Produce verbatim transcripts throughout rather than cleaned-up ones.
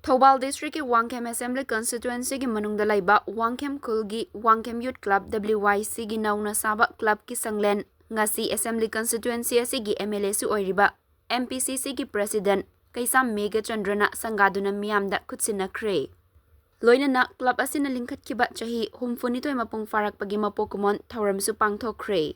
ꯊꯧꯕꯥꯜ ꯗꯤꯁꯇ꯭ꯔꯤꯛꯀꯤ ꯋꯥꯡꯈꯦꯝ ꯑꯦꯁꯦꯝꯕ꯭ꯂꯤ ꯀꯟꯁꯇꯤꯇ꯭ꯋꯦꯟꯁꯤꯒꯤ ꯃꯅꯨꯡꯗ ꯂꯩꯕ ꯋꯥꯡꯈꯦꯝ ꯈꯨꯜꯒꯤ ꯋꯥꯡꯈꯦꯝ ꯌꯨꯠ ꯀ꯭ꯂꯕ, W Y C, ꯒꯤ ꯅꯧꯅ ꯁꯥꯕ ꯀ꯭ꯂꯕꯀꯤ ꯁꯪꯂꯦꯟ ꯉꯁꯤ ꯑꯦꯁꯦꯝꯕ꯭ꯂꯤ ꯀꯟꯁꯇꯤꯇ꯭ꯋꯦꯟꯁꯤ ꯑꯁꯤꯒꯤ M L A ꯁꯨ ꯑꯣꯏꯔꯤꯕ M P C C ꯒꯤ ꯄ꯭ꯔꯦꯁꯤꯗꯦꯟꯠ ꯀꯩꯁꯥꯝ ꯃꯦꯘꯆꯟꯗ꯭ꯔꯅ ꯁꯪꯒꯥꯗꯨꯅ ꯃꯤꯌꯥꯝꯗ ꯈꯨꯠꯁꯤꯟꯅꯈ꯭ꯔꯦ꯫ ꯂꯣꯏꯅꯅ ꯀ꯭ꯂꯕ ꯑꯁꯤꯅ ꯂꯤꯡꯈꯠꯈꯤꯕ ꯆꯍꯤ ꯍꯨꯝꯐꯨꯅꯤꯊꯣꯏ ꯃꯄꯨꯡ ꯐꯥꯔꯛꯄꯒꯤ ꯃꯄꯣꯛ ꯀꯨꯝꯑꯣꯟ ꯊꯧꯔꯝꯁꯨ ꯄꯥꯡꯊꯣꯛꯈ꯭ꯔꯦ꯫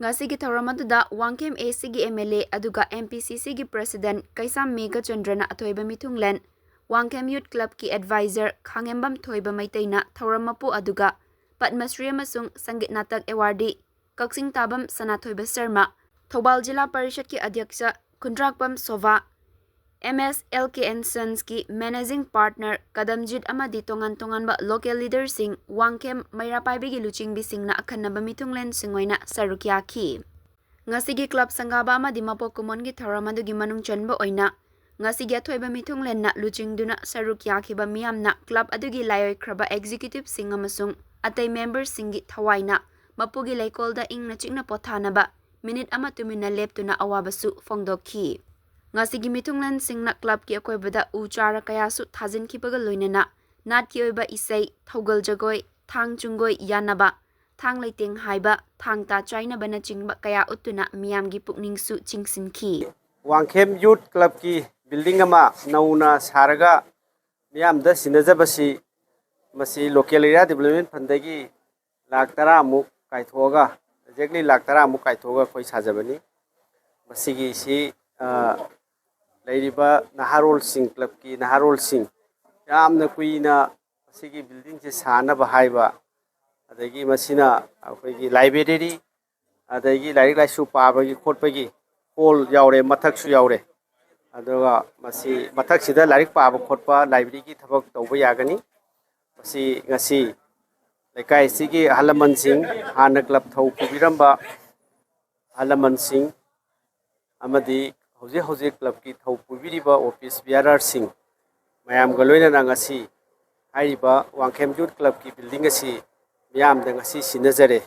ꯉꯁꯤꯒꯤ ꯊꯧꯔꯝ ꯑꯗꯨꯗ ꯋꯥꯡꯈꯦꯝ A C ꯒꯤ M L A ꯑꯗꯨꯒ M P C C ꯒꯤ ꯄ꯭ꯔꯦꯁꯤꯗꯦꯟꯠ ꯀꯩꯁꯥꯝ ꯃꯦꯘꯆꯟꯗ꯭ꯔꯅ ꯑꯊꯣꯏꯕ ꯃꯤꯊꯨꯡꯂꯦꯟ, ꯋꯥꯡꯈꯦꯝ ꯌꯨꯠ ꯀ꯭ꯂꯕꯀꯤ ꯑꯦꯗꯚꯥꯏꯖꯔ ꯈꯥꯉꯦꯝꯕꯝ ꯊꯣꯏꯕ ꯃꯩꯇꯩꯅ ꯊꯧꯔꯝ ꯃꯄꯨ ꯑꯗꯨꯒ ꯄꯗꯃꯁ꯭ꯔꯤ ꯑꯃꯁꯨꯡ ꯁꯪꯒꯤꯠ ꯅꯥꯇꯛ ꯑꯦꯋꯥꯔꯗꯤ ꯀꯛꯆꯤꯡ ꯇꯥꯕꯝ ꯁꯅꯥꯊꯣꯏꯕ ꯁꯔꯃ, ꯊꯧꯕꯥꯜ ꯖꯤꯂꯥ ꯄꯔꯤꯁꯠꯀꯤ ꯑꯗ꯭ꯌꯛꯁ ꯈꯨꯟꯗ꯭ꯔꯥꯛꯄꯝ Shobha, M S L K and Sons ꯀꯤ ꯃꯦꯅꯦꯖꯤꯡ ꯄꯥꯔꯠꯅꯔ ꯀꯗꯝꯖꯤꯠ ꯑꯃꯗꯤ ꯇꯣꯉꯥꯟ ꯇꯣꯉꯥꯟꯕ ꯂꯣꯀꯦꯜ ꯂꯤꯗꯔꯁꯤꯡ, ꯋꯥꯡꯈꯦꯝ ꯃꯩꯔꯥ ꯄꯥꯏꯕꯤꯒꯤ ꯂꯨꯆꯤꯡꯕꯤꯁꯤꯡꯅ ꯑꯈꯟꯅꯕ ꯃꯤꯊꯨꯡꯂꯦꯟꯁꯤꯡ ꯑꯣꯏꯅ ꯁꯔꯨꯛ ꯌꯥꯈꯤ꯫ ꯉꯁꯤꯒꯤ ꯀ꯭ꯂꯕ ꯁꯪꯒꯥꯕ ꯑꯃꯗꯤ ꯃꯄꯣꯛ ꯀꯨꯝꯑꯣꯟꯒꯤ ꯊꯧꯔꯝ ꯑꯗꯨꯒꯤ ꯃꯅꯨꯡ ꯆꯟꯕ ꯑꯣꯏꯅ ꯉꯁꯤꯒꯤ ꯑꯊꯣꯏꯕ ꯃꯤꯊꯨꯡꯂꯦꯟꯅ ꯂꯨꯆꯤꯡꯗꯨꯅ ꯁꯔꯨꯛ ꯌꯥꯈꯤꯕ ꯃꯤꯌꯥꯝꯅ ꯀ꯭ꯂꯕ ꯑꯗꯨꯒꯤ ꯂꯥꯏꯑꯣꯏꯈ꯭ꯔꯕ ꯑꯦꯛꯖꯤꯀ꯭ꯌꯨꯇꯤꯕꯁꯤꯡ ꯑꯃꯁꯨꯡ ꯑꯇꯩ ꯃꯦꯝꯕꯔꯁꯤꯡꯒꯤ ꯊꯋꯥꯏꯅ ꯃꯄꯨꯒꯤ ꯂꯩꯀꯣꯜꯗ ꯏꯪꯅ ꯆꯤꯛꯅ ꯄꯣꯊꯥꯅꯕ ꯃꯤꯅꯤꯠ ꯑꯃ ꯇꯨꯃꯤꯟꯅ ꯂꯦꯞꯇꯨꯅ ꯑꯋꯥꯕꯁꯨ ꯐꯣꯡꯗꯣꯛꯈꯤ꯫ ꯉꯁꯤꯒꯤ ꯃꯤꯊꯨꯡꯂꯦꯟꯁꯤꯡꯅ ꯀ꯭ꯂꯕꯀꯤ ꯑꯀꯣꯏꯕꯗ ꯎ ꯆꯥꯔ ꯀꯌꯥꯁꯨ ꯊꯥꯖꯤꯟꯈꯤꯕꯒ ꯂꯣꯏꯅꯅ ꯅꯥꯠꯀꯤ ꯑꯣꯏꯕ ꯏꯁꯩ, ꯊꯧꯒꯜ ꯖꯒꯣꯏ, ꯊꯥꯡ ꯆꯨꯡꯒꯣꯏ ꯌꯥꯟꯅꯕ, ꯊꯥꯡ ꯂꯩꯇꯦꯡ ꯍꯥꯏꯕ, ꯊꯥꯡ ꯇꯥ ꯆꯥꯏꯅꯕꯅꯆꯤꯡꯕ ꯀꯌꯥ ꯎꯠꯇꯨꯅ ꯃꯤꯌꯥꯝꯒꯤ ꯄꯨꯛꯅꯤꯡꯁꯨ ꯆꯤꯡꯁꯤꯟꯈꯤ꯫ ꯋꯥꯡꯈꯦꯝ ꯌꯨꯠ ꯀ꯭ꯂꯕꯀꯤ ꯕꯤꯜꯗꯤꯡ ꯑꯃ ꯅꯧꯅ ꯁꯥꯔꯒ ꯃꯤꯌꯥꯝꯗ ꯁꯤꯟꯅꯖꯕꯁꯤ, ꯃꯁꯤ ꯂꯣꯀꯦꯜ ꯑꯦꯔꯤꯌꯥ ꯗꯤꯕꯂꯞꯃꯦꯟ ꯐꯟꯗꯒꯤ ꯂꯥꯈ ꯇꯔꯥꯃꯨꯛ ꯀꯥꯏꯊꯣꯛꯑꯒ, ꯑꯦꯛꯖꯦꯛꯂꯤ ꯂꯥꯈ ꯇꯔꯥꯃꯨꯛ ꯀꯥꯏꯊꯣꯛꯑꯒ ꯑꯩꯈꯣꯏ ꯁꯥꯖꯕꯅꯤ꯫ ꯃꯁꯤꯒꯤꯁꯤ, ꯑ, ꯂꯩꯔꯤꯕ ꯅꯍꯥꯔꯣꯜꯁꯤꯡ, ꯀ꯭ꯂꯕꯀꯤ ꯅꯍꯥꯔꯣꯜꯁꯤꯡ ꯌꯥꯝꯅ ꯀꯨꯏꯅ ꯃꯁꯤꯒꯤ ꯕꯤꯜꯗꯤꯡꯁꯤ ꯁꯥꯅꯕ ꯍꯥꯏꯕ, ꯑꯗꯒꯤ ꯃꯁꯤꯅ ꯑꯩꯈꯣꯏꯒꯤ ꯂꯥꯏꯕ꯭ꯔꯦꯔꯤ, ꯑꯗꯒꯤ ꯂꯥꯏꯔꯤꯛ ꯂꯥꯏꯁꯨ ꯄꯥꯕꯒꯤ ꯈꯣꯠꯄꯒꯤ ꯍꯣꯜ ꯌꯥꯎꯔꯦ, ꯃꯊꯛꯁꯨ ꯌꯥꯎꯔꯦ꯫ ꯑꯗꯨꯒ ꯃꯁꯤ ꯃꯊꯛꯁꯤꯗ ꯂꯥꯏꯔꯤꯛ ꯄꯥꯕ ꯈꯣꯠꯄ, ꯂꯥꯏꯕ꯭ꯔꯦꯔꯤꯒꯤ ꯊꯕꯛ ꯇꯧꯕ ꯌꯥꯒꯅꯤ꯫ ꯃꯁꯤ ꯉꯁꯤ ꯂꯩꯀꯥꯏ ꯑꯁꯤꯒꯤ ꯑꯍꯜ ꯂꯃꯟꯁꯤꯡ, ꯍꯥꯟꯅ ꯀ꯭ꯂꯕ ꯊꯧ ꯄꯨꯕꯤꯔꯝꯕ ꯑꯍꯜ ꯂꯃꯟꯁꯤꯡ ꯑꯃꯗꯤ ꯍꯧꯖꯤꯛ ꯍꯧꯖꯤꯛ ꯀ꯭ꯂꯕꯀꯤ ꯊꯧ ꯄꯨꯕꯤꯔꯤꯕ ꯑꯣꯐꯤꯁ ꯕꯤꯌꯥꯔꯔꯁꯤꯡ ꯃꯌꯥꯝꯒ ꯂꯣꯏꯅꯅ ꯉꯁꯤ ꯍꯥꯏꯔꯤꯕ ꯋꯥꯡꯈꯦꯝ ꯌꯨꯠ ꯀ꯭ꯂꯕꯀꯤ ꯕꯤꯜꯗꯤꯡ ꯑꯁꯤ ꯃꯤꯌꯥꯝꯗ ꯉꯁꯤ ꯁꯤꯟꯅꯖꯔꯦ꯫